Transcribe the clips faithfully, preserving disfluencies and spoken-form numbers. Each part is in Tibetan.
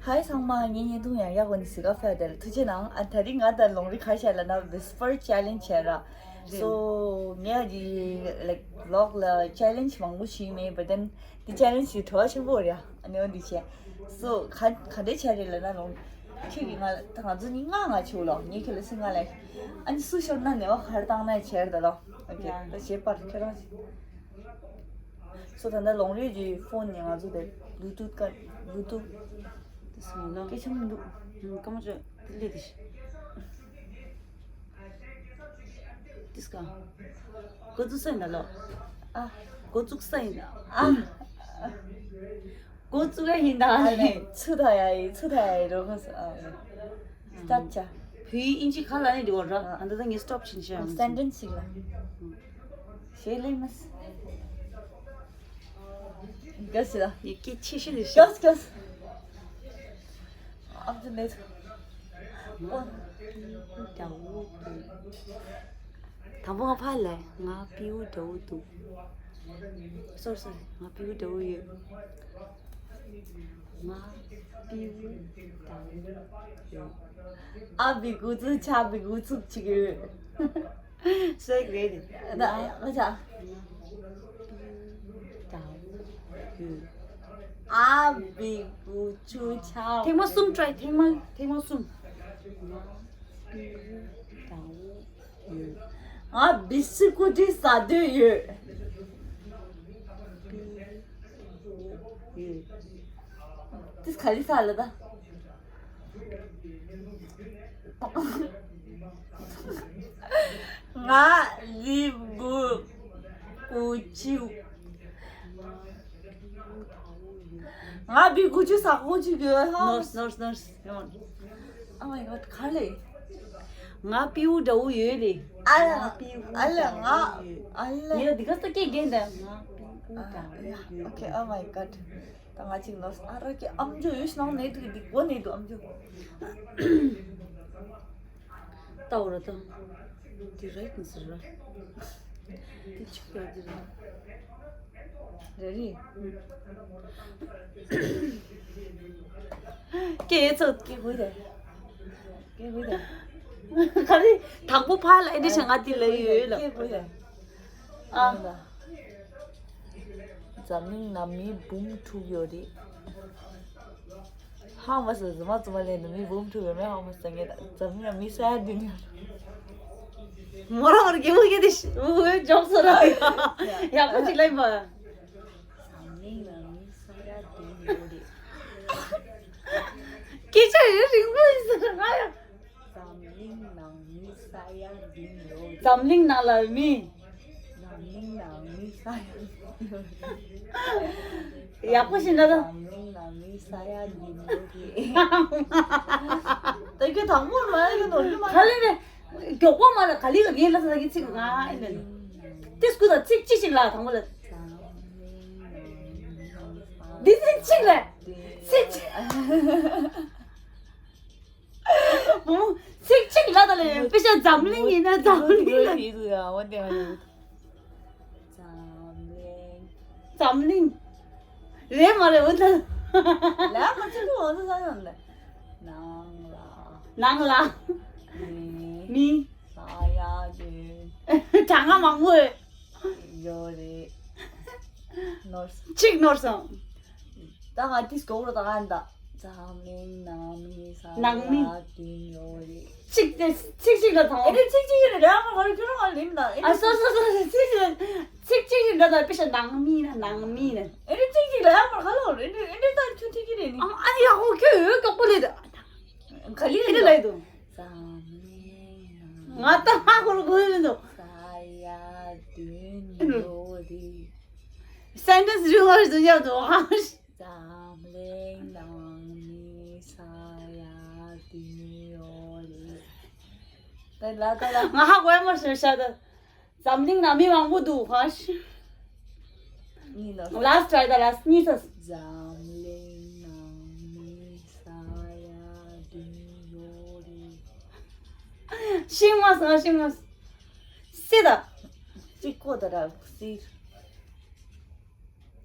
ཧའི་ཚང་མ། ངའི་བརྙན་ཐུང་ཡང་ཡག་པོ་ནི་གཟིགས་ག་ཕེབས་དེར་ཐུགས་རྗེ་གནང་། ཨ་ད་རིང་ང་དང་ལོང་རི་ག་རེ་བྱས་ལབ་ན་ཝིས་པར་ཆེ་ལེན་ཇི་བྱས་ར། རེད། སོ་ངས་ཀྱི་ལའིག་ཝི་ལོག་ལ་ཆེ་ལེན་ཇི་མང་པོ་ཞིག་མེད་པ་དེ་འདི་ཆེ་ལེན་ཇི་དེ་བྲོ་བ་ཆེན་པོ་རེད། ཨ་ནི་འོ་འདི་བྱས། སོ་ག་ག་འདྲས་བྱས་རེད་ལབ་ན་ལོང་ཁྱོད་ཀྱིས་ང་ད་ང་ཚོ་གཉིས་ལྔ་ང་བྱེད་ལོ། ངས་ཁྱོད་ལ་སི་ལྔ་ལབ། ཨ་ནི་སུ་ཤོར་ན་ནེ་བ་ག་རེ་བཏང་ན་བྱས་རེད་ད་ལོ། ཨོ་ཁེ། ཡ། ད་བྱེད་པར་ཁྱོད་རང་བྱེད། སོ་ད་ལྟ་ལོང་རི་གི་ཕོན་ནས་ང་ཚོ་དེ་བླུ་ཏུཐ་ཀ་བླུ་ཏུཐ། དེ་སོང་ལ། སྐད་ཆ་མི་འདུག་ཨུམ། ཀ་མ་ཅོ་དེ་ལས་དེ་ཤི། དེ་སྐ། འགོ་བཙུགས་ས་ཡིན་ད་ལོ། ཨ། འགོ་བཙུགས་ས་ཡིན་ད། ཨ། འགོ་བཙུགས་ཡ་ཡིན་ད། ཨ་ནི་ཚུ་ད་ཡ་ཡི་ཚུ་ད་ཡ་ཡི་རོ་ཁ་སོ། ཨ། སི་ཊར་ཊི་བྱ། བོད་ཡིག་ཨིན་ཇི་ག་ལ་ནི་འདི་བོ་ར། ཨ། ཨ་ད་ད་ངས་སི་ཊོབ་ཕྱིན་ཤག་སེན་ཊེན་སི་ཞིག་ལ། ཞེས་ལེ་མ་སི། ག་སི་ལ། ཡི་གེ་ཆེ་ཤོས་དེ་ཤོད། ག་སི་ག་སི། ཨབ་ཏུ་ནེ་ཏུ། དང་པོ་ང་ཕར་ལ་ང་པིའུ་འདྲ་བོ་འདུག་སོར་སོར། ང་པིའུ་འདྲ་བོ་ཡོད། ང་པིའུ་འདྲ་བོ་ཡོད། ཨ་བི་གུ་ཚུགས་ཆ་བི་གུ་ཚུགས་ཅིག་ཡོད། སེག་རེད། ད་ང་ཆ། ཨ་བི་གུ་ཚུགས་ཆ། ཐེངས་མ་གསུམ་ཊི་རའི། ཐེངས་མ་ཐེངས་མ་གསུམ། ང་བི་སི་ཀུ་ཊི་ཟ་འདོད་ཡོད། ཡོད། དེ་ག་རེ་ཟ་ལ་ད། ང་ལི་བུ་ཀུ་ཅུ། ང་བི་ཀུ་ཅུ་ཟ་ཀུ་ཅུ་གི་ཧ། ནོར་སི་ནོར་སི་ནོར་སི། Oh my god། ག་ལེ། ང་པིའུ་འདྲ་བོ་ཡོད་ལེ། ཨ་ལ། ང་པིའུ་ཨ་ལ། འདྲ་བོ་ཡོད། ཨ་ལ། ངས་འདི་ག་ས་སྐད་རྒྱན་དང་ང་པིའུ་འདྲ་བོ་ཡོད། Okay, oh my god། ད་ང་གཅིག་ནོར་ཨ་ར་ཀྱི་ཨམ་ཅོག་ཡོད་ཤི་ནང་ནས་དུ་འདི་གོ་ནས་དུ་ཨམ་ཅོག་ལྟ་བོ་ར་ད། འདི་རེད་ནི་ཟེར་ར། འདི་ཆུ་ཡོད་འདི་རེད། རེད་རེད། སྐད་ཚོ་སྐད་དགོས་རེད། སྐད་དགོས་རེད། ག་རེ། དང་པོ་ཕར་ལ་ཨེ་འདྲ་བྱ་ང་འདི་ལ་ཡོད་ལ། སྐད་དགོས་རེད། ཨ། འཛམ་གླིང་ན་མི་འབུམ་དྲུག་ཡོད་རེད། ཧ་མ་སོ་རྫུན་མ་རྫུན་མ་ལས་ནི་མི་འབུམ་དྲུག་ཡོད་མེད་ཧ་མ་སོ་ངེད་འཛམ་གླིང་ན་མི་ས་ཡ་བདུན་ཡོད། མོ་རང་བར་གྱི་མོ་གི་དེ་ཞིག་འོ་འཇོག་སོ་ར། ཡག་པོ་ཅིག་ལབ་པ། འཛམ་གླིང་ན་མི་ས་ཡ་བདུན་ཡོད་རེད། སྐད་ཆ་ཡོད་རིང་པོ་ཡིན་ཟེར་ང་ཡང་། འཛམ་གླིང་ནང་མི་ས་ཡ་བདུན་ཡོད་རེད། འཛམ་གླིང་ནང་ལ་མི། འཛམ་གླིང་ནང་མི་ས་ཡ་བདུན་ཡོད་རེད། ཡག་པོ་ཞིག་འདྲ་ད། འཛམ་གླིང་ནང་མི་ས་ཡ་བདུན་ཡོད་རེད། ད་ཁྱོད་དང་པོར་མ་ཡ་ཁྱོད་ནོར་རྒྱུ་མ་ག་ལེ་རེད། མགྱོགས་པོ་མ་ལ་ག་ལེ་ག་ངས་ལ་ས་ཀྱི་ཚིག་ང་ཨེ་ནས། དེ་སྐུ་དང་ཚིག་གཅིག་ཞིག་ལ་དང་པོ་ལ། འཛམ་གླིང་ནང་མི་ས་ཡ་འདི་ཚིག་གཅིག་ལ། ཚིག་གཅིག་བུ་མོ། ཚིག་གཅིག་ལ་ད་ལ་ཡོད་པེ་ཤ་འཛམ་གླིང་ཡིན་ན་འཛམ་གླིང་ལ། འཛམ་གླིང་། འཛམ་གླིང་། རེད་མ་རེད་འོ་ད། ལ་མ་ཚིག་གི་འོ་ད་ས་ཡོང་ལ། ནང་ལ། ནང་ལ། མི། མི། ས་ཡ་དེ། གྲངས་ཀ་མང་པོ་ཡོད། ཡོད་རེད། ནོར་སོང་། གཅིག་ནོར་སོང་། ད་ང་ཏིས་གོ་རོ་ད་ང་ད། འཛམ་གླིང་ནང་མི་ས་ནང་མི་ཡ་བདུན་ཡོད་རེད། གཅིག་དེ་ཚིག་གཅིག་ལ་ཐང་། ཨེ་རེད་ཚིག་གཅིག་ཡོད་རེད་རེད། ཨ་མ་ག་རེ་ཁྱོད་རང་ང་ལིམ་ད། ཨེ་ཨ་རེད་སོ་སོ་སོ་སོ་ཚིག་གཅིག་ལ་ཚིག་གཅིག་ཡིན་འདྲ་ད་པེ་ཤ་ནང་མི་ན་ནང་མི་ན། ཨེ་རེད་ཚིག་གཅིག་ལ་ཨ་མ་ག་ལ་རེད་ཨེ་རེད་ཨེ་རེད་ད་ཁྱོད་ཚིག་གཅིག་རེད་ནི། ཨ་ཨ་ཡ་ཧོ་ཁྱོད་ཡོད་ཀྱོག་པོ་ལེ་ད། ག་ལི་ཨེ་རེད་ལ་ཡི་དུ། འཛམ་གླིང་ནང་ང་ད་ཧ་གོ་རུ་གོ་ཡོད་མི་འདུག་ས་ཡ་བདུན་ཡོད་རེད། སེན་ཊེན་སི་རིང་བ་རེད་འདུག་ཡ་འདུག་ཧ། འཛམ་གླིང་ནང་མི་ས་ཡ་བདུན་ཡོད་རེད། ད་ལ་ད་ལ། ང་ཧ་གོ་ཡ་མ་ཤེས་ཤ་ད། འཛམ་གླིང་ན་མི་མང་པོ་འདུག་ཧ་ཤི། གཉིས་ལ། ལཱསི་ཊི་ཊི་རའི་ད་ལཱསི་ཊི་གཉིས་ས། འཛམ་གླིང་ནང་མི་ས་ཡ་བདུན་ཡོད་རེད། ཤིང་མ་སོང་ཤིང་མ་སོང་། སི་ད། གཅིག་ཁོ་ད་ར་སི།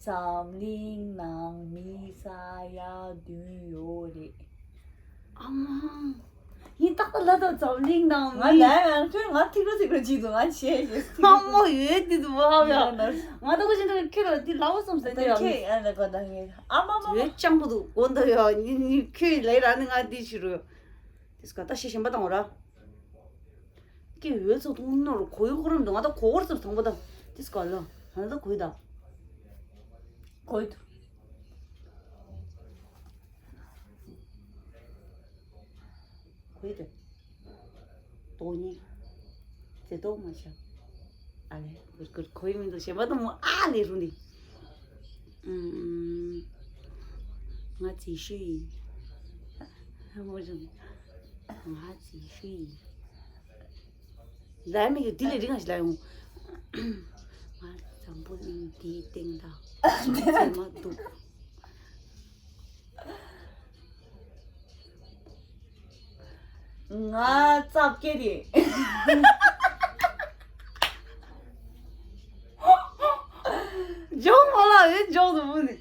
འཛམ་གླིང་ནང་མི་ས་ཡ་བདུན་ཡོད་རེད། ཨ་མ། ཡིན་ཏག་ཏག་ལ་དང་འཛམ་གླིང་ནང་ང་མི། ལ་ཡང་ཁྱོད་ང་ཐིག་རོ་ཐིག་རོ་བྱེད་འདུག་ང་བྱས་ཞེས་ཨ་མ་ཡོད་དེ་འདུག་ཧ་ཡ། ང་ད་གོ་ཅན་ཁྱོད་ལ་འདི་ལའོ་བསམ་ཟེར་དེ་ཡང་ཁྱེད་ཨ་ལ་གོ་ད་ངས་ཨ་མ་མ་ཡོད་ཅང་པོ་འདུག་གོ་འདུག་ཡ། ཁྱོད་ལས་ར་ནི་ང་འདི་བྱེད་རོ། དེ་སྐད་ད་ཤེས་བཞིན་པ་དང་འོ་ར། ཀྱི་འོལ་ཚོ་དུང་ནོར་གོ་ཡུ་ཁོ་རམ་དུ་ང་ད་གོ་བར་ཚུར་ཐང་པོ་ད། དེ་སྐད་ལ་ང་ད་གོ་ཡུ་ད། གོ་ཡུ་ད། གོ་ཡུ་ད། དོ་ནི། ཚེ་ཏོག་མ་ཤ། ཨ་ལེ་གུར་གུར་གོ་ཡུ་མི་འདུག་ཞེན་པ་དང་མོ་ཨ་ལེ་རུ་ནི། ང་རྗེས་ཤུལ་ཡིན། མོ་རང་ང་རྗེས་ཤུལ་ཡིན། ལ་མི་ཡོད་དེ་ལས་རིང་ང་ཞིག་ལ་ཡོང་། ང་འཛམ་བུ་གླིང་འདིའི་སྟེང་དང་མཚན་མ་འདུག་ང་རྩབ་སྐྱེ་རེད། ཇོག་མ་ལ་ཡོད་ཇོག་ཏུ་བུ་ནི།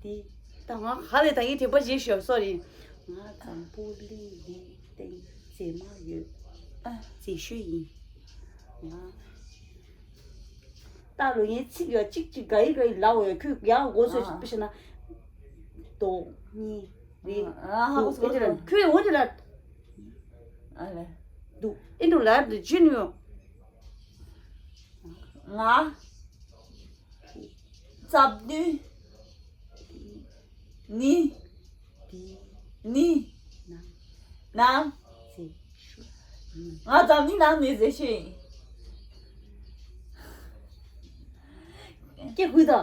འདི། ད་ང་ཧ་ལས་ད་ཡིན་དྲན་པ་བརྗེད་ཤོག་སོ་རི། ང་འཛམ་བུ་གླིང་འདིའི་སྟེང་མཛེས་མ་ཡོད། མཛེས་ཤོས་ཡིན། ང་ད་ལོ་ཡིན་ཚིག་ཡོད་གཅིག་གཅིག་ག་ཡི་ག་ཡི་ལ་འོ་ཡོད་ཁོས་ཡང་འོ་སོ་ཞིག་པི་ཤ་ན། དོ་གཉིས་རེད། ཨ་ཧ་གོ་སོ་གོ་སོ། ཁོས་འོ་དེ་ལ། ཨ་ལེ། འདུག་ཨེ་འདུག་ལ་འདི་ཇི་ནུ་ཡོད། ང་། རྩབ་ནུས། ནི། ནི། ནང་། ང་འཛམ་གླིང་ནང་ནས་མཛེས་ཤོས་ཡིན། སྐྱེ་དགོས་དང་།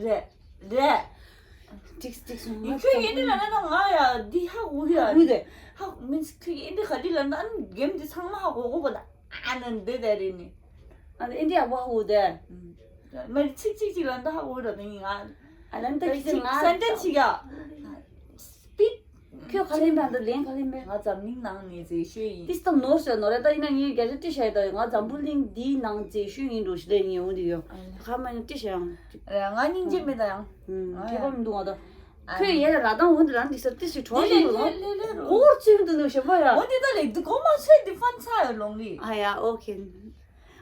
རེད། རེད། ཏིག་ཏིག་སོང་། ཡིན་ཁྱོད་ཡིན་དེ་ལ་ན་ན་ང་ཡ་འདི་ཧ་གོ་གི་ཡ། གོ་གི་དེ། ཧ་མིན་ཁྱོད་ཡིན་དེ་ག་དེ་ལ་ན་གེམ་འདི་ཚང་མ་ཧ་གོ་གོ་བ་ད། ཨ་ནི་འདི་དེ་རེད་ནི། ཨ་ནི་ཨིན་ཌི་ཡ་བ་ཧ་གོ་དེ། མ་རེད་ཚིག་ཚིག་ཅིག་ལ་ན་ད་ཧ་གོ་ར་དེ་ཡིན་ང་། ཨ་ལན་ད་ཅིག་ང་སེན་ཊེན་སི་ཅིག་ཡ། སྤིད། ཁྱོད་ཁ་ལེན་པ་འདུག་ལན་ཁ་ལེན་པས། ང་འཛམ་གླིང་ནང་ནས་མཛེས་ཤོས་ཡིན། ཏིས་ཏམ་ནོར་ཟེར་ནོར་རེད་ད་ཡིན་ན་ངས་རྒྱ་ཆེ་ཏི་ཤ་ཡི་ད་ང་འཛམ་བུ་གླིང་འདིའི་ནང་མཛེས་ཤོས་ཡིན་འགྲོ་ཞི་ལས་ངས་འོང་དུ་ཡོད། ཁ་མ་ཡིན་ཏི་ཤ་ཡང་། རེད་ང་སྙིང་རྗེ་མེད་ད་ཡང་། ཁྱད་པར་མི་འདུག་ང་ད། ཁྱོད་ཡས་ལ་ར་དང་འོང་དུ་ལ་འདི་སར་ཏི་ཤི་གྲོགས་ཡིན་འགྲོ་ལོ། གོར་ཚུན་དུ་ནོ་ཞེ་པོ་ཡ། འོ་འདི་ད་ལེགས་འདུག་གོ་མ་ཚོད་འདི་ཕན་ཚ་ཡོད་ལོང་རི། ཨ་ཡ་ཨོ་ཁེ།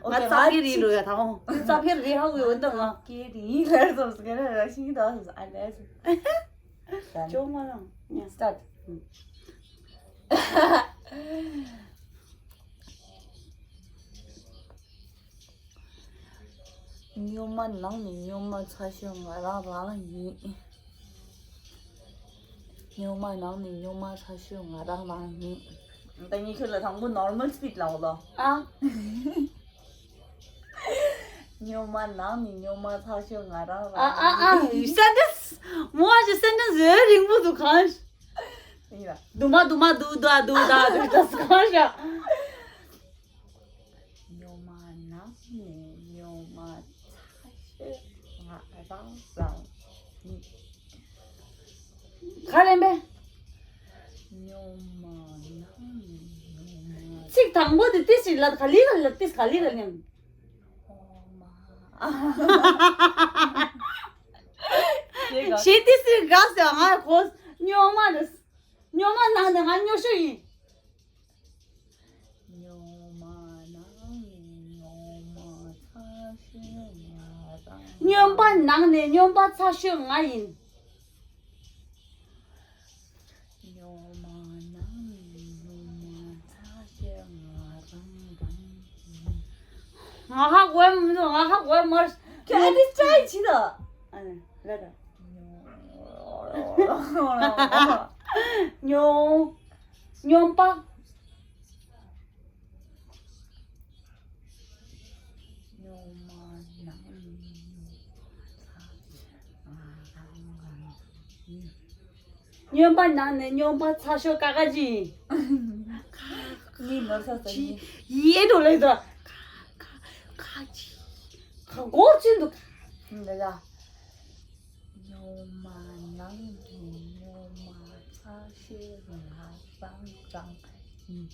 ང་ཙག་གེ་རིང་འགྲོ་ཡ་ད་འོང་ཙག་གེ་རིང་ཧ་གོ་ཡོད་ད་ང་། ཀེ་རིང་ལར་སོང་སྐད་ར་ར་ཤིང་ད་སོང་ཨ་ལས། ཅོ་མ་རང་ཉ་སི་ཊར་ཊི། སྨྱོན་མ་ནང་ནས་སྨྱོན་མ་ཚ་ཤོས་ང་རང་རང་ཡིན། སྨྱོན་མ་ནང་ནས་སྨྱོན་མ་ཚ་ཤོས་ང་རང་རང་ཡིན། ད་ངས་ཁྱོད་ལ་དང་པོ་ནོར་མལ་སི་པིཌ་ལབ་ལོ། ཨ། སྨྱོན་མ་ནང་ནས་སྨྱོན་མ་ཚ་ཤོས་ང་རང་རང་ཨ་ཨ་ཨ་ཡིན། སེན་ཊེན་སི་མོ་ཨ་ཅེ་སེན་ཊེན་སི་ཡོད་རིང་པོ་འདུག་གང་ཡིན་ལ། དུ་མ་དུ་མ་དུ་ད་དུ་ད་དུ་ད་སུ་གང་ཤ། སྨྱོན་མ་ནང་ནས་སྨྱོན་མ་ཚ་ཤོས་ང་རང་རང་ཡིན། ག་ལེན་པས། སྨྱོན་མ་ནང་ནས་སྨྱོན་མ། ཚིག་དང་པོ་དེ་ཏིས་ལ་ག་ལི་ལ་ལ་ཏིས་ག་ལི་ལ་ཉམས། སྨྱོན་མ། ཞེས་ཏིས་སི་དགའ་ཟེར་ང་གོ། སྨྱོན་མ་རེད། སྨྱོན་མ་ནང་ནས་ང་སྨྱོ་ཤོས་ཡིན། སྨྱོན་མ་ནང་ནས་སྨྱོན་མ་ཚ་ཤོས་ང་རང་། སྨྱོན་པ་ནང་ནས་སྨྱོན་པ་ཚ་ཤོས་ང་ཡིན། སྨྱོན་མ་ནང་ནས་སྨྱོན་མ་ཚ་ཤོས་ང་རང་རང་ཡིན། ང་ཧ་གོ་མི་འདུག་ང་ཧ་གོ་མ། ཁྱོད་ཨ་ནི་ཊ་རའི་བྱེད་དང་། ཨ་ནི་ལ་ད། སྨྱོན། སྨྱོན་པ། སྨྱོན་མ་ནང་ནས་སྨྱོན་པ་ཚ་ཤོས་ང་རང་རང་ཡིན། སྨྱོན་པ་ནང་ནས་སྨྱོན་པ་ཚ་ཤོས་ཀ་ཀ་ཅི། ངའི་ནོར་ས་ས་ཅི་ཡིན། ཡེ་འགྲོ་ལེ་ད། ཁ་ཁ་ཁ་ཅི། ཁ་སྒོར་ཅི་འདུག་འདི་ལ། སྨྱོན་མ་ནང་གི་སྨྱོན་མ་ཚ་ཤོས་ང་རང་རང་ཡིན།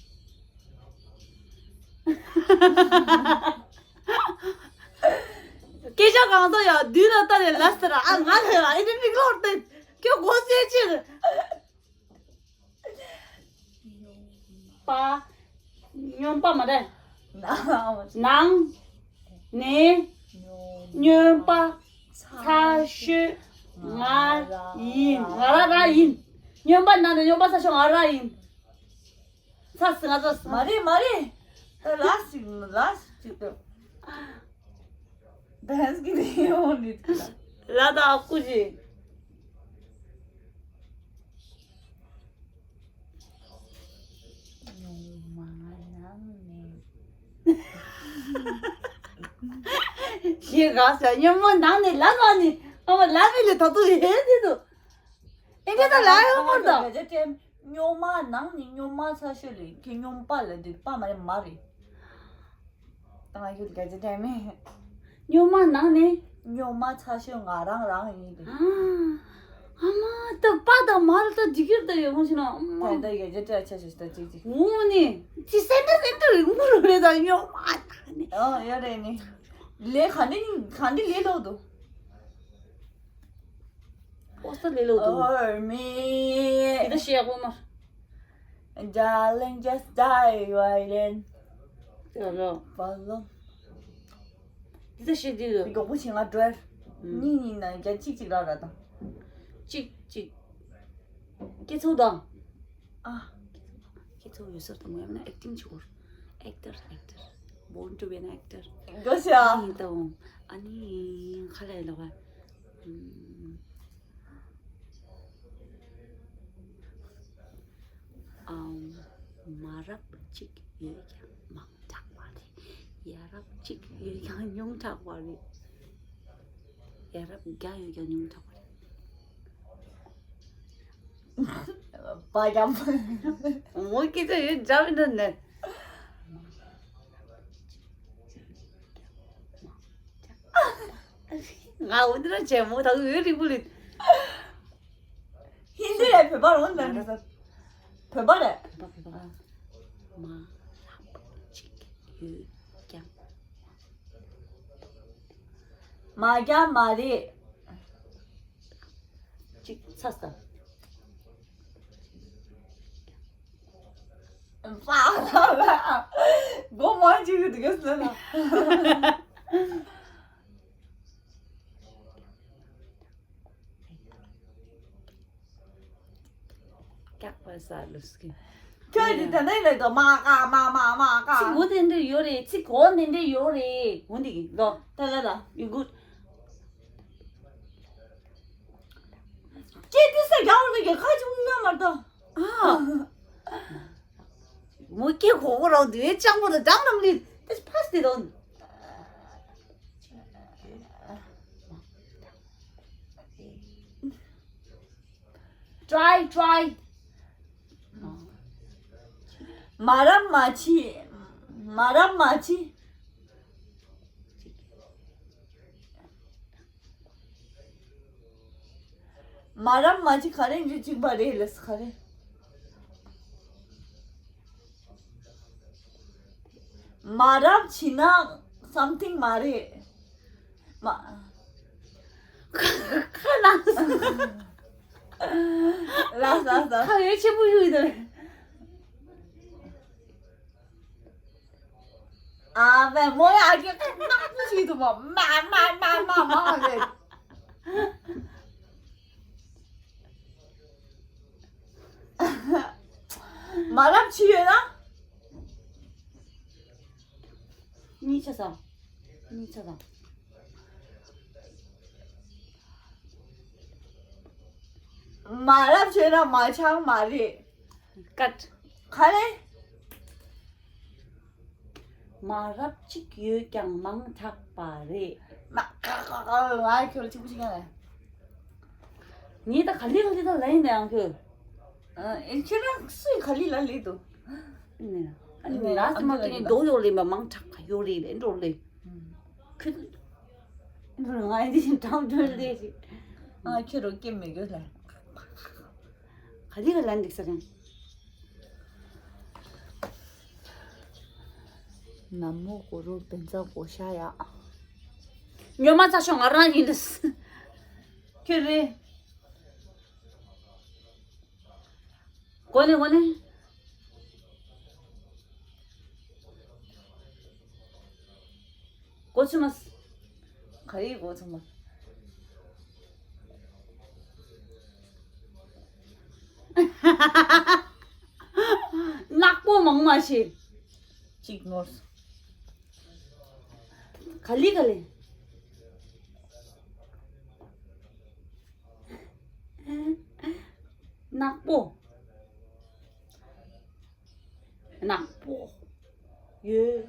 སྐད་ཆ་གང་ཟེར་ཡང་མདུན་ལ་ལྟ་ནས་ལབ་ཟེར། ཨ། ང་ལ་ཡང་ཨེ་འདྲ་མིག་ལོག་སྟེ་ཁྱོད་མགོ་སེར་ཕྱིར། པ། སྨྱོན་པ་མ་རེད། ནང་། ནང་། ནས། སྨྱོན་པ། ཚ་ཤོས། ང་ཡིན། ང་རང་རང་ཡིན། སྨྱོན་པ་ནང་ནས་སྨྱོན་པ་ཚ་ཤོས་ང་རང་ཡིན། ཚ་སི་ང་ཚ་སི། མ་རེད་མ་རེད། ད་ལ་ཞིག་ལ་ཞིག་ཏུ། དེང་གི་ནི་ཡོང་ནི། ལ་དྭགས་སྐུ་མཁྱེན། ཞེས་ག་ས་སྨྱོན་མ་ནང་ནས་ལབ་པ་ནི། ཨ་མ་ལབ་མི་ལས་ད་དུ་ཡོད་དེ་དུ། ཨེ་འདྲ་ད་ལ་ཡོད་མ་ད། སྨྱོན་མ་ནང་ནས་སྨྱོན་མ་ཚ་ཤོས་ལས་ཁྱེད་སྨྱོན་པ་ལ་འདི་པ་མ་རེད་མ་རེད། ད་ང་ཁྱོད་སྐད་ཆ་དྲན་མེད། སྨྱོན་མ་ནང་ནས། སྨྱོན་མ་ཚ་ཤོས་ང་རང་རང་ཡིན་ཏེ། ཨ་མ་ད་པ་དང་མ་ར་ད་འཇིགས་ཀྱི་ད་ཡོད་ཧོན་ཕྱིན་ན། ཨ་མ། ད་ད་སྐད་ཆ་དྲན་ཆ་ཤོས་ད་ཅིག་ཅིག་འོ་ནི། ཅི་སེམས་ཁྲལ་སེམས་ཁྲལ་རིང་པོ་རུ་རེད་ད་སྨྱོན་མ་ནང་ནས། ཨ་ཡོད་རེད་ནི། ལས་ག་འདྲ་ག་འདྲ་ལས་ལོག་འདུག་ཨོ་ས་ལེ་ལོ་དུ། Oh me. དེ་ད་ཤེས་ཡག་པོ་མ། Darling, just dive right in. ཡ་ལོ། Follow. དེ་ད་ཤེས་དེ་ཡོད། མགྱོགས་པོ་བྱེད་ང་འགྲོ། ཨུམ། གཉིས་གཉིས་ན་རྒྱ་གཅིག་གཅིག་རག་ར་དང་། གཅིག་གཅིག་སྐྱེ་ཚུལ་དང་། ཨ། སྐྱེ་ཚུལ་ཡོད་སར་དང་མོ་ཡང་ན་acting བྱེད་དགོས། Actor, actor. Born to be an actor. དགོས་ཤག་ཨ་ནི་ད་འོང་། ཨ་ནི་ཁ་ལས་ལ་བ། ཨུམ། ཨམ། མ་རབས་གཅིག་ཡོད་ཀྱང་མང་དྲགས་པ་རེད། ཡ་རབས་གཅིག་ཡོད་ཀྱང་ཉུང་དྲགས་པ་རེད། ཡ་རབས་བརྒྱ་ཡོད་ཀྱང་ཉུང་དྲགས་པ་རེད། པ་རྒྱ་མ། མོ་སྐད་ཆ་ཡོད་འཇམ་མི་འདུག་ནས། ང་འོ་འདི་འདྲ་བྱས་མོ་ད་འོད་རིང་པོ་ལས། ཧིན་དི་རེད་བོད་པ་རང་ལ་འདྲ་ས། བོད་པ་རེད། བོད་པ་བོད་པ། མ་རབས་གཅིག་ཡོད་ཀྱང་། མ་རྒྱ་མ་རེད། གཅིག་ཚ་ས། སྒོ་མང་ཅིག་གི་དུས་སུ་ན། སྐྱག་པ་ཟ་ལུས་ཀྱི། ཁྱོད་ཀྱིས་དེ་འདྲ་ལས་དོ་མ་ཀ་མ་མ་མ་ཀ་ཚིག་འོ་དེ་འདྲ་ཡོད་རེད། ཚིག་གོ་དེ་འདྲ་ཡོད་རེད། འོ་འདི་གི་ལོ། ད་ལ་ལ། You good. ཀྱེ་དེ་ས་རྒྱ་བོ་ནི་གི་ཁ་ཅིག་ན་མ་ཏོ། ཨ། མོ་སྐྱེ་གོ་གོ་རང་དུས་ཅང་པོ་དང་འགྲམ་འགྲམ་ལི་དེ་ཕ་སྟེ་དོན། Try, try. མ་རབས་མ་ཕྱི། མ་རབས་མ་ཕྱི། མ་རབས་མ་ཕྱི་ག་རེ་འཇུ་གཅིག་པ་རེད་ལས་ག་རེ། མ་རབས་ཕྱི་ན་something མ་རེད། མ། ཁ་ལ། ལ་ལ་ལ། ཁ་ཡོད་ཆེན་པོ་ཡོད་དེ། ཨ་བས་མོ་ཡ་གི་ནག་པོ་ཞིག་འདུག་མོ། མ་མ་མ་མ་མ་རེད། མ་རབས་ཕྱི་ཡོད་ན། གཉིས་ཆ་ས། གཉིས་ཆ་ས། མ་རབས་ཕྱི་ན་མ་ཆང་མ་རེད། Cut. ག་རེ། མ་རབས་གཅིག་ཡོད་ཀྱང་མང་དྲགས་པ་རེད། མ་ཁ་ཁ་ཁ་ང་ཁྱོད་ལ་གཅིག་པུ་ཞིག་ཡང་ལས། ངས་ད་ག་ལེ་ག་ལེ་ད་ལ་ཡིན་ན་ཡང་ཁྱོད། ཨ་ཁྱོད་རང་སུས་ག་ལེ་ལ་ལེ་འདུག་ནས་ཨ་ནི་ནས་ལ་སི་མ་ཁྱོད་ནས་འདོགས་ཡོད་ལེ་མ་མང་དྲགས་ཁ་ཡོད་རེད་ལེ་འགྲོ་ལེ། ཁྱོད། འགྲོ་ང་ཡིན་དེ་བཞིན་གྲངས་འགྲོ་ལེ་ཞིག་ཨ་ཁྱོད་རོ་སྐྱེ་མི་དགོས་ལ། ག་ལེ་ག་ལ་འདུག་ས་རེད། ན་མོ་གུ་རུ་བཛྲ་གྷོ་ཥ་ཡ། ཉོ་མ་ཚ་ཤོག་ང་རང་ཡིན་ལ། ཁྱོད་རེད། གོ་ནས་གོ་ནས། གོ་ཆུ་མ། ག་རེ་གོ་ཆུ་མ། ནག་པོ་མང་མ་ཤེས། གཅིག་ནོར། ག་ལི་ག་ལི། ནག་པོ། ནག་པོ། ཡོད།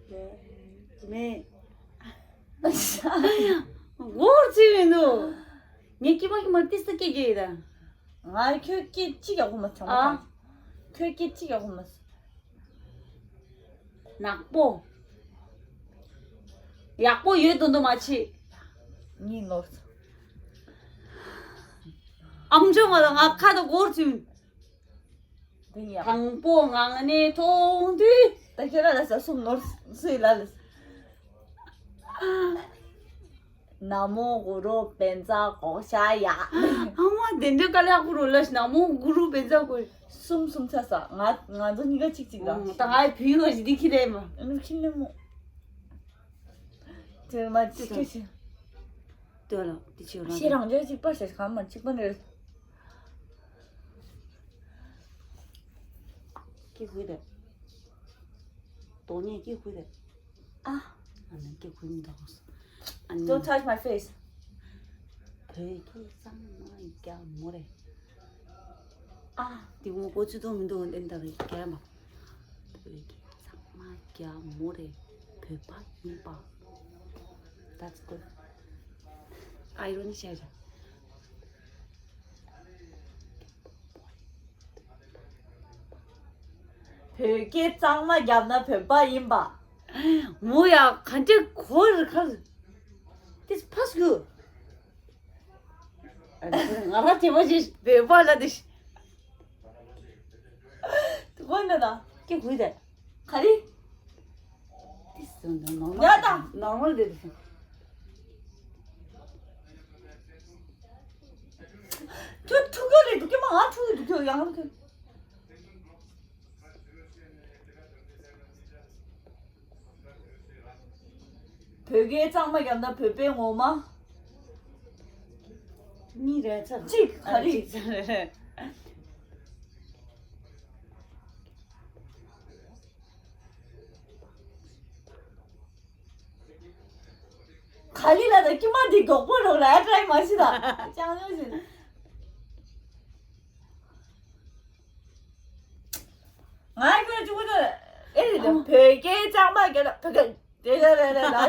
ཡོད། མེད། འོར་ཚིག་མི་འདུག་ངས་ཀྱི་མ་ཀྱི་མ་ཏི་སི་ཀྱི་ཀྱི་ད། ང་ཁྱོད་ཀྱི་ཅི་ཡག་པོ་མ་ཚང་མ། ཨ། ཁྱོད་ཀྱི་ཅི་ཡག་པོ་མ། ནག་པོ། ཡག་པོ་ཡོད་དོ་འདུག་མ་ཆི། གཉིས་ནོར། ཨམ་ཅོག་མ་ལ་ང་ཁ་དང་སྒོར་ཚུན། དེ་ཡག་དང་པོ་ངང་ནས་མཐོང་དུས། ད་ཁྱོད་ར་ལ་ས་གསུམ་ནོར་སུའི་ལ་ལ། ན་མོ་གུ་རུ་བཛྲ་གྷོ་ཥ་ཡ། ཨ་མ་དེ་འདྲ་དཀའ་ལས་ཁག་པོ་རུ་ལ་ཞིག་ན་མོ་གུ་རུ་བཛྲ་གྷོ། གསུམ་གསུམ་ཆ་ས་ང་ང་ཚོ་གཉིས་ཀ་གཅིག་གཅིག་ལ། ད་ང་ཡི་བུའི་བ་ཞིག་འདི་ཁྱི་རེད་མ། ཨ་ནུ་ཁྱི་ནི་མོ། དེ་མ་གཅིག་གཅིག་གཅིག་ལྟོས་ལ་དེ་ཆེ་རང་ཤེས་རང་ཅག་གཅིག་པ་ཞེས་གང་མ་གཅིག་པ་ནི་རེད། ཀྱི་ཧུད་དེ། དོ་ནས་ཀྱི་ཧུད་དེ། ཨ། ཨ་ནི་ཀྱི་ཧུད་མི་འདུག་ཨ་ནི། Don't touch my face. བོད་ཀྱི་གཙང་མ་རྒྱ་མོ་རེད། ཨ། དེ་ངོ་གོ་ཚུལ་དུ་མི་འདུག་ཨེ་འདྲ་རེད་རྒྱ་མ། བོད་ཀྱི་གཙང་མ་རྒྱ་མོ་རེད། བོད་པ་ཡིན་པ། That's good. ཨ་ཡོ་ནི་ཤ་ཤ། བོད་སྐད་གཙང་མ་བརྒྱབ་ན་བོད་པ་ཡིན་པ། མོ་ཡ་ག་འདྲ་གོ་རེ་ཁ། This pass good. ང་ར་དེ་བ་ཞིག་བོད་པ་ལ་དེ་ཞིག་དེ་གོ་ན་ད། ཀྱི་གུས་དེ། ག་རེ། This is normal. ཡ་ད། Normal དེ་དེ། ཁྱོད་ཐུག་གི་རེད་འདུག་ཀྱི་མ་ང་ཐུག་གི་འདུག་ཁྱོད་ཡང་ཁྱོད། བོད་སྐད་གཙང་མ་བརྒྱབ་ན་བོད་པའི་ངོ་མ། གཉིས་རེད་ཚར། གཅིག་ག་རེ། གཅིག་ཚར་རེད། ག་ལི་ལ་ད་ཀྱི་མ་འདི་མགྱོགས་པོ་རོགས་ལ་ཨ་ཏྲའི་མ་ཤི་ད་ཅང་ཉོ་ཞིག་ང་ཁྱོད་གཅིག་པུ་ད་ཨེ་རེད་ད་བོད་སྐད་གཙང་མ་རྒྱབ་ན་བོད་སྐད་དེ་ད་རེད་རེད་ད་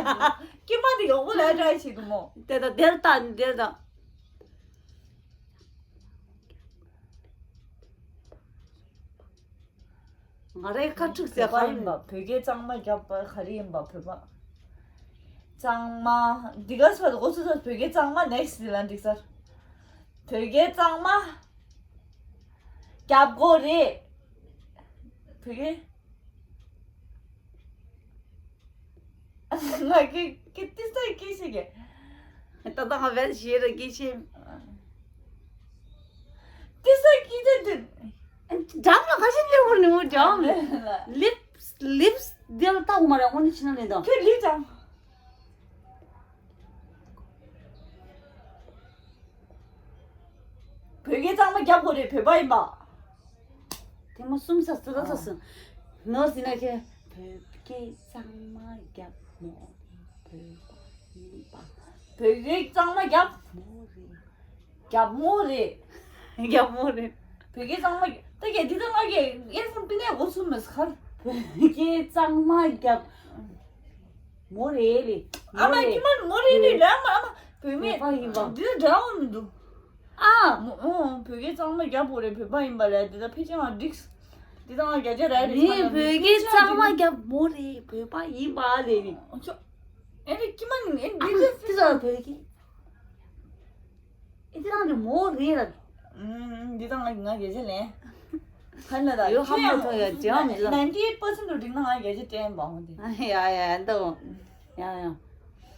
ཀྱི་མ་འདི་མགྱོགས་པོ་ལ་ཨ་ཏྲའི་ཞིག་འདུག་མོ། དེ་ད་དེར་ད་དེར་ད། ང་རའི་ཁ་ཁྲིག་ཟེར་བོད་པ་ཡིན་པ་བོད་སྐད་གཙང་མ་རྒྱབ་པ་ག་རེ་ཡིན་པ་བོད་པ། གཙང་མ། འདི་ག་སོ་འགོ་ཚུགས་ས་བོད་སྐད་གཙང་མ་next འདི་ལ་འགྲིག་ས། བོད་སྐད་གཙང་མ། རྒྱབ་དགོས་རེད། བོད་སྐད། ང་ཀི་ཀི་ཏི་སྟ་ཀི་ཤི་གེ། ཏ་ཏ་ང་བེད་ཤི་ར་ཀི་ཤི། ཏི་སྟ་ཀི་ཏི་ཏི། འགྲམ་ལ་ཁ་ཤས་ལེ་བོར་ནི་མོ་འགྲམ། ལིབས་ལིབས་དེ་ལ་ཏག་མ་ར་འོ་ནི་ཕྱི་ན་ནི་དང་། ཁྱོད་ལིབ་ཅང་། བོད་སྐད་གཙང་མ་རྒྱབ་དགོས་རེད་བོད་པ་ཡིན་པ། དེ་མ་གསུམ་ས་སུ་ལ་ས་སུ། ནོར་ཟིན་ན་ཁྱེད། བོད་སྐད་གཙང་མ་རྒྱབ་མོ་རེད་བོད་པ་ཡིན་པ། བོད་སྐད་གཙང་མ་རྒྱབ། མོ་རེད། རྒྱབ་མོ་རེད། རྒྱབ་མོ་རེད། བོད་སྐད་གཙང་མ་རྒྱབ། ད་གས་འདི་ད་ང་གས་ཨེར་ཕོན་པི་ནས་འོ་ཚུ་མེད་ཁར། བོད་སྐད་གཙང་མ་རྒྱབ། མོ་རེད་ལེ། ཨ་མ་ཁྱི་མ་མོ་རེད་ལེ་ལ་མ་ཨ་མ་བོད་མེད། བོད་པ་ཡིན་པ། འདི་འདྲ་འོ་མི་འདུག་ཨ། མོ་ཨོ་བོད་སྐད་གཙང་མ་རྒྱབ་པོ་རེད་བོད་པ་ཡིན་པ་ལས་འདི་ད་ཕལ་ཆེར་ང་འགྲིགས། འདི་ད་ང་རྒྱ་ཆེ་ར་རེད་ངས་བོད་སྐད་གཙང་མ་རྒྱབ་མོ་རེད་བོད་པ་ཡིན་པ་ལས་ནི། ཨོ་ཅོ། ཨེ་རེད་ཁྱི་མ་ནི་ཨེ་འདི་ཨ་ད་ཁྱི་ཚོ་བོད་སྐད། ཨེ་ཅི་རང་རེད་མོ་རེད་ལ། ཨུམ། འདི་དང་ང་ང་རྒྱལ་ཆེ་ལེན། ཁ་ན་ད་ཡོད་ཧ་མ་ཐོ་ཡ་ཇེ་ཧམ་ཇེ་ཧམ། ninety eight percent འགྲིག་ན་ང་རྒྱལ་ཆེ་དྲན་པ་འོང་དེ། ཡ་ཡ་ཡ་འདུག་ཡ་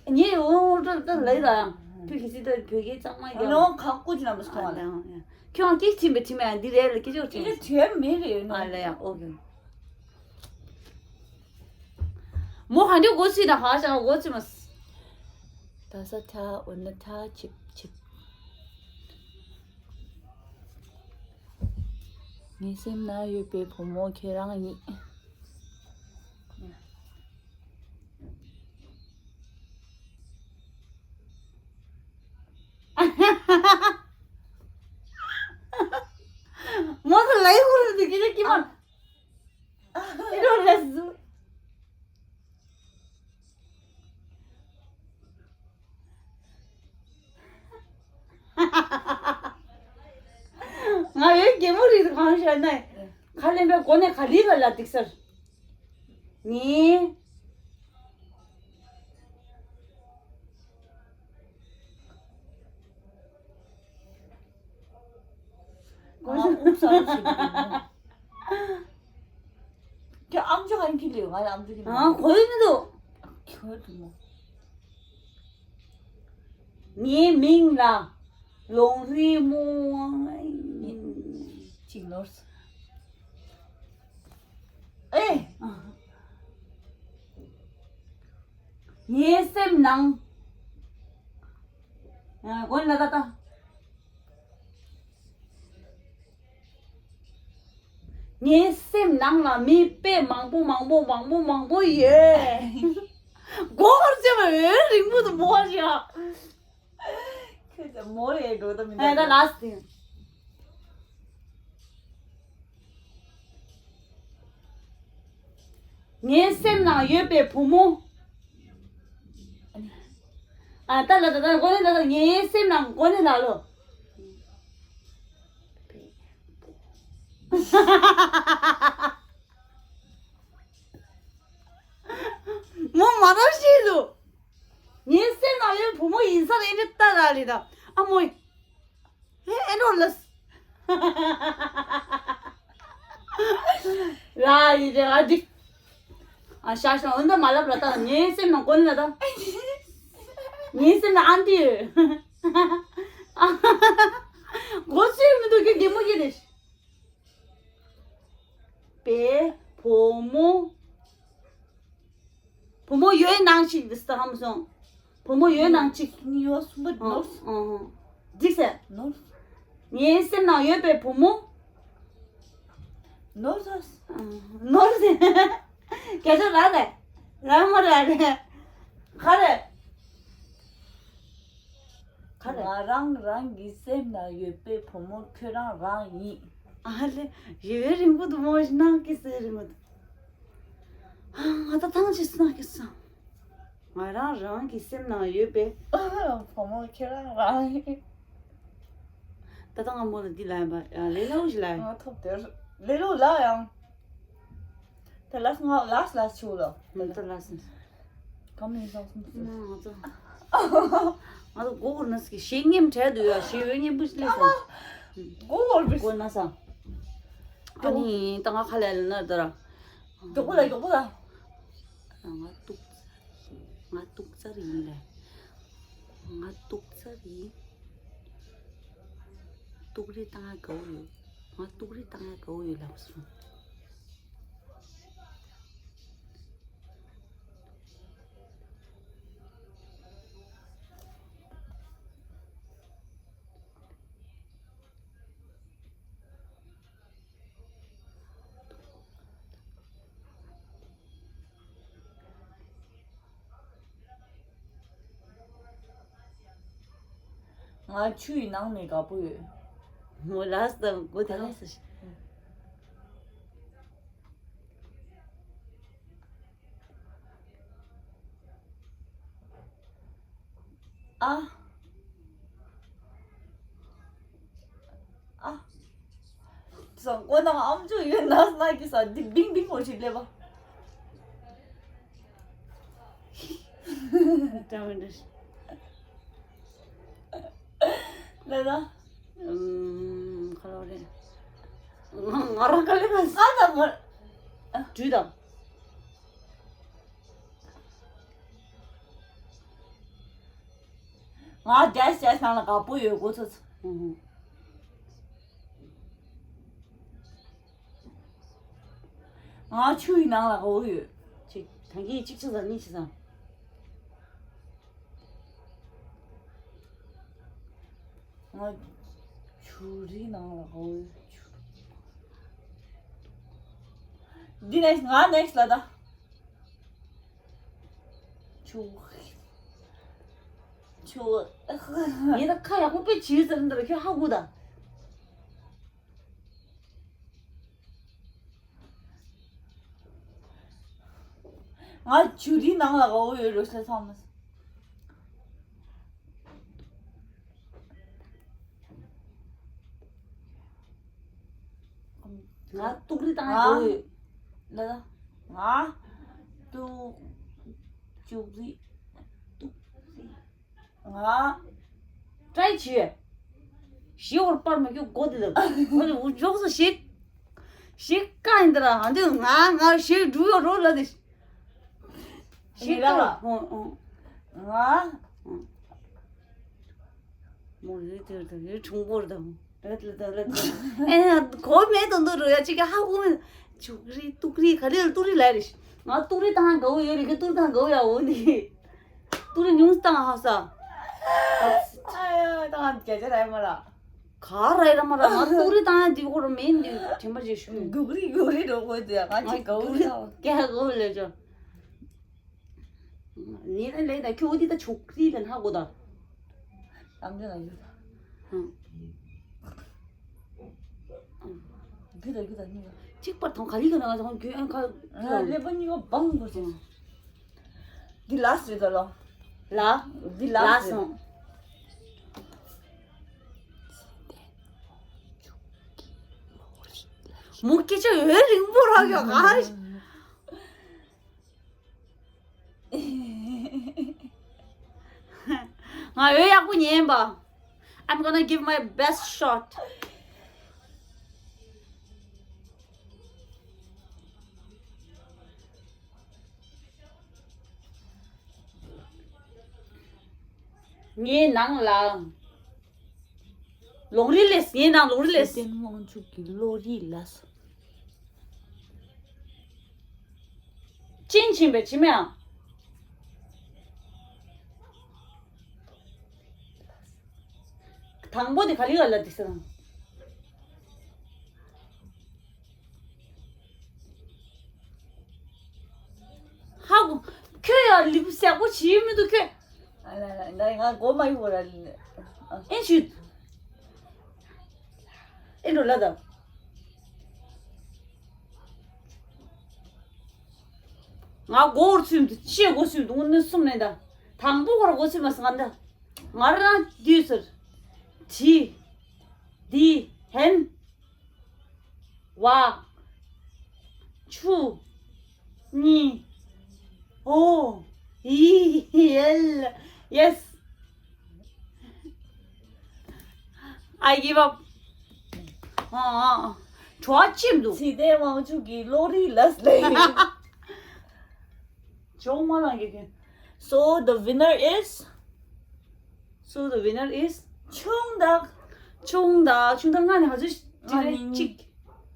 ཡ། ངས་འོ་འོ་ཏོ་ཏོ་ལས་ད་ཡང་ཁྱོད་ཀྱི་སྲིད་དོན་བོད་སྐད་གཙང་མ་རྒྱབ། ཨ་ནོ་ཁ་ཀུ་ཅི་ན་མི་སོང་བ་ལ། ཁྱོད་ཀྱིས་ཁྲིམས་པའི་ཁྲིམས་ཡང་འདི་རེད་ལ་སྐད་ཅོག་ཁྲིམས། ཁྱོད་མི་རེད་ནོ། ཨ་ལ་ཡང་ཨོ་གི། མོ་ག་འདྲ་སྒོ་ཕྱེ་དང་ཧ་ཤང་སྒོ་ཕྱེ་མ། ད་ས་ཐ་འོ་ན་ཐ་ཆིབ་ཆིབ། ངའི་སེམས་ན་ཡོད་པའི་བུ་མོ་ཁྱེད་རང་ཡིན། མོ་ཚོ་ལ་ཡི་ཧུར་དུ་ཀི་ཀི་མ། ཨི་རོ་རེ་ཟུ། ང་ཡོད་རྒན་མོ་རིགས་གང་ཤར་ན། ཁ་ལེན་པའི་སྒོ་ནས་ག་ལི་ག་ལ་འདུག་ཟེར། ནི། ང་དབུགས་ས་རུ་ཞིག་འདུག་ཁྱོད་ཨམ་ཅོག་གང་གི་ལེའུ་ང་ལ་ཨམ་ཅོག་གི་ཨ་གོ་ཡི་མི་འདུག་ཁྱོད་འདུག་མོ། ངའི་མིང་ལ་ལོང་རི་མོ། ཅིག་ནོར་སོང་། ཨེ། ངའི་སེམས་ནང་། ཨ་གོ་ལ་ད་ད། ངའི་སེམས་ནང་ལ་མི་དཔེ་མང་པོ་མང་པོ་མང་པོ་མང་པོ་ཡོད། མགོ་སྐོར་བྱེད་པ་ཡོད་རིང་པོ་དུ་མོ་ཞིག་ཁྱོད་ཀྱི་མོ་ཡའི་འགྲོ་ད་མི་ཨ་ད་འདུག་ལགས་ཏེ། ངའི་སེམས་ནང་ཡོད་པའི་བུ་མོ། ཨ་ད་ལ་ད་ད་མགོ་ནས་ད་ད་ངའི་སེམས་ནང་མགོ་ནས་ལ་ལོ། མོ་མ་རབས་ཤིག་འདུག་ངའི་སེམས་ནང་ཡོད་བུ་མོ་ཡིན་ས་རེད་འདྲ་ལྟ་ར་རེད་ད། ཨ་མོ། ཨེ་ཨེ་འགྲོ་ལགས། ར་ཡི་རེ་ཨ་འདི། ཨ་ཤ་ཤ་འོན་ད་མ་ལབ་ར་ད་ངའི་སེམས་ནང་གོ་ནི་ལ་ད། ངའི་སེམས་ནང་ཨ་འདི། གོ་ཤེས་མི་འདུག་གི་གད་མོ་གི་རེད། པའི་བུ་མོ། བུ་མོ་ཡོད་ནང་ཞིག་འདི་ས་ཧམ་སོང་། བུ་མོ་ཡོད་ནང་ཅིག་ཡོད་སུམ་པ་ནོར། འཇིགས་ཟེར། ནོར། ངའི་སེམས་ནང་ཡོད་པའི་བུ་མོ། ནོར་ཟེར། ནོར་ཟེར། སྐད་ཆ་ར་རེད། ར་མ་ར་རེད། ག་རེད། ག་རེད། ང་རང་རང་གི་སེམས་ན་ཡོད་པའི་བུ་མོ་ཁྱོད་རང་རང་ཡིན། ཨ་ལེ། ཡོད་རིང་པོ་འདུག་མོ་ཞིག་ནང་གི་སེ་རིང་པོ་འདུག་ཨ་ང་ད་ཐང་ཆད་སོང་ནང་གི་སང་། ང་རང་རང་གི་སེམས་ནང་ཡོད་པའི། བུ་མོ་ཁྱོད་རང་རང་ཡིན། ད་ལྟ་ང་མོ་ལ་འདི་ལ་ཡིན་པ་ལས་སླ་བོ་ཞིག་ལ་ཡིན། ང་ཐོབ་དེར་ལས་སླ་བོ་ལ་ཡང་། ད་ལས་ང་ལས་ལས་ཆུ་ལ། ད་ལས་ལས་སོང་། གང་མིན་སོང་སོང་སོང་། ང་ཚོ། ང་ཚོ་མགོ་སྐོར་ན་སི་ཞེ་ངེམ་བྲལ་འདུག་ཡ་ཞེ་འོས་ངེམ་བུ་ཞིག་ལས་སོང་། མགོ་སྐོར་བི། སྐོར་ན་ས། ཨ་ནི་ད་ང་ཁ་ལས་ལ་ན་ད་ར། མགྱོགས་པོ་ལ་མགྱོགས་པོ་ལ། ང་ཏུག་ཙར་ཡིན། ང་ཏུག་ཙར་ཡིན་ལ། ང་ཏུག་ཙར་ཡིན། ཏུག་རི་བཏང་ཡ་དགའ་བོ་ཡོད། ང་ཏུག་རི་བཏང་ཡ་དགའ་བོ་ཡོད་ལབ་སོང་། ང་ཆུ་ཡི་ནང་ནས་དགའ་པོ་ཡོད། ངོ་ལགས་སམ་མགོ་དེ་ལགས་སམ། ཨ། ཨ། སང་ཀོ་ནང་ཨམ་ཅོག་ཡོད་ན་སྣ་གི་ས་འདི་བིང་བིང་འོ་ཞིག་ལེབ་པ། ལེ་ལ། ཨུམ། ཁ་ལོ་རེད། ང་ང་རང་ག་ལེ་ལ་ས་དང་མ། དྲུད་དང་། ང་ཌེཤ་ཌེཤ་ནང་ལ་དགའ་པོ་ཡོད་གོ་ཚོད་ཚོད། ང་ཆུ་ཡི་ནང་ལ་དགའ་པོ་ཡོད། ཅིག་ཐང་གི་གཅིག་ཆ་ཚང་གཉིས་ཆ་ཚང་། ང་ཆུ་རི་ནང་ལ་དགའ་པོ་ཡོད། འདི་ནེགསི་ང་ནེགསི་ལ་ད། ཆུ། ཆུ། ངས་ད་ཁ་ཡག་པོ་དཔེ་བྱིས་ཟེར་འདི་ལ་ཁྱོད་ཧ་གོ་ད། ང་ཇུ་རིའི་ནང་ལ་དགའ་པོ་ཡོད་རེད་ཟེར་ཚང་མ། ང་ཏུག་རི་དང་ང་ཡོད། ལ་ལ། ང་ཏུག་ཅུག་རི། ཏུག་རི། ང་། ཀྲའི་བྱེད། ཞི་བར་པར་མ་རྒྱུག་གོ་དེ་ལ། འཇོག་སོ་ཞིག་ཞིག་ཀ་ཡིན་དེ་ལ་ཨ་འདི་ང་ང་ཞིག་འགྲུ་ཡོད་རོ་ལ་དེ། ཞིག་ཀ་ལ། ང་། མོ་རེད་དེ་རེད་དེ་རེད་ཁྲུང་པོ་རེད་དམ། རེད་ལ་དེ་རེད་དེ། ཨེ་གོ་མེད་དོན་དུ་རོ་ཡ་ཅིག་ག་ཧ་གོ་མེད། ཅུག་རི་ཏུག་རི་ག་རེ་ལ་ཏུག་རི་ལ་རེད། ང་ཏུག་རི་དང་དགའ་བོ་ཡོད་རེད་གི་ཏུག་རི་དང་དགའ་བོ་ཡ་འོ་ནི། ཏུ་རི་ཉུང་སྟངས་ཧ་ས། ཨ་ཡ་ད་ང་རྒྱ་ཆེ་ར་ཡ་མ་ར། ག་ར་ཡ་མ་ར་ང་ཏུ་རི་དང་ཡ་འདི་གོ་ར་མེད་འདི་དྲན་པ་ཅིག་ཞུ། གུག་རི་གུག་རི་འགྲོ་དགོས་དེ་ང་ཅིག་གའུ་རི་ལ། རྒྱ་གོ་ལེ་ཅོ། ནི་ལ་ལེ་ད་ཁྱོད་འདི་ད་ཆུག་རི་ལ་ཧ་གོ་ད། ཨམ་ཅོག་ལ་ཡོད་ད། རྒྱུ་དང་རྒྱུ་དང་གཉིས་ལ། གཅིག་པར་ཐོང་ག་ལི་ག་ན་ང་ཚོ་རྒྱུ་ཨན་ཁ། ཀླད་པ་གཉིས་ཀ་སྦང་དགོས་ཟེར། འདི་ལ་སི་རེད་ད་ལོ། ལ། འདི་ལ་ལ་སི་རེད། སོང་། མོ་སྐད་ཆ་འོས་རིང་པོ་རག་ཡོད་ག། ང་འོས་ཡག་པོ་ཉན་པ། I'm gonna give my best shot. ངའི་ནང་ལ། ལོང་རི་ལེས་ངའི་ནང་ལོང་རི་ལེས། ཚེ་བརྟན་དབང་ཕྱུག་གི་བློ་རིག་ལ། ཅིན་ཕྱིན་པའི་ཕྱི་མ། དང་པོ་དེ་ག་ལི་ག་ལ་དེ་སང་། ཧ་གོ། ཁྱོད་ཡང་ལིབ་སེག་པོ་བྱིས་མི་འདུག་ཁྱོད། ང་གོ་མ་ཡོང་བ་ར། ཨེ་ཞུ། ཨེ་འགྲོ་ལ་ད། ང་གོ་བར་ཚུད་འདུག་ཅེས་གོ་ཚུད་འདུག་ནི་གསུམ་ནས་ད། དང་པོ་བར་གོ་ཚུད་མ་སང་ད། ང་རང་དུས་ཟེར། དྲི། འདི། ཧན། བ། ཆུ། ནི། ཨོ། ཡི། ཡལ། ཡེས། I give up. ཨ་ཨ་ཨ། བྲོ་བ་ཅིམ་འདུག་ཚེ་བརྟན་དབང་ཕྱུག་གི་བློ་རིག་ལ་སླེབས། ཇོ་མ་ལང་གི་གི། So the winner is. So the winner is. ཆུང་དག་ཆུང་དག་ཆུང་དག་ང་ནི་ཧ་ཚོད་ཅི་རེད་གཅིག་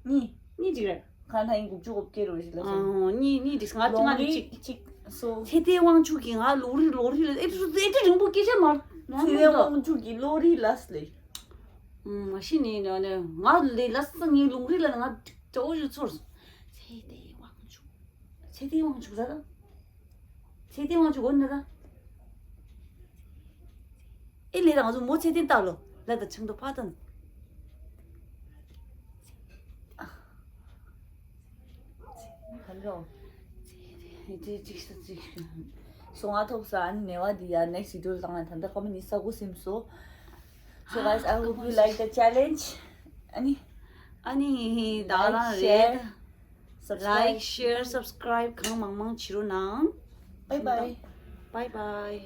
གཉིས། གཉིས་གཅིག་རེད། ཁ་ཐང་ཡིན་དགུ་བཅུ་གོ་བརྒྱད་རེད་ལ་སོ། གཉིས་གཉིས་གཅིག་ང་ལོང་ང་ནི་རི་གཅིག་གཅིག་སོ། ཚེ་བརྟན་དབང་ཕྱུག་གི་ང་ལོང་རི་ལོང་རི་ལ་ཨེ་ཨེ་ཏི་རིང་པོ་སྐད་ཆ་མ་ཚེ་བརྟན་དབང་ཕྱུག་གི་བློ་རིག་ལ་སླེབས། མ་གཞི་ནས་ང་ལས་ལ་སང་ངའི་ལོང་རི་ལ་ང་ཇོ་ཞུ་ཚོར། ཚེ་བརྟན་དབང་ཕྱུག་ཚེ་བརྟན་དབང་ཕྱུག་ཟེར། ཚེ་བརྟན་དབང་ཕྱུག་འོ་ན་ད། ཨེ་ལས་ད་ང་ཚོ་མོ་ཚེ་བརྟན་བཏགས་ལོ་ལ་ད་ཆང་དུ་ཕ་དང་། ཧ་ལོ། ཅིག་ཅིག་ཅིག་སོང་ང་ཐོབ་ས་ཨ་ནི་ནེ་བ་འདི་ཡ་next video ལ་ད་ད་ལྟ་ཀ་མ་ནི་ས་གོ་སིམ་སོ། So guys, I hope you like the challenge. ཨ་ནི། ཨ་ནི་ད་རང་རེད། Like, share, subscribe. Like, share, subscribe གང་མང་མང་བྱེད་རོགས་གནང་། Bye bye. Bye bye.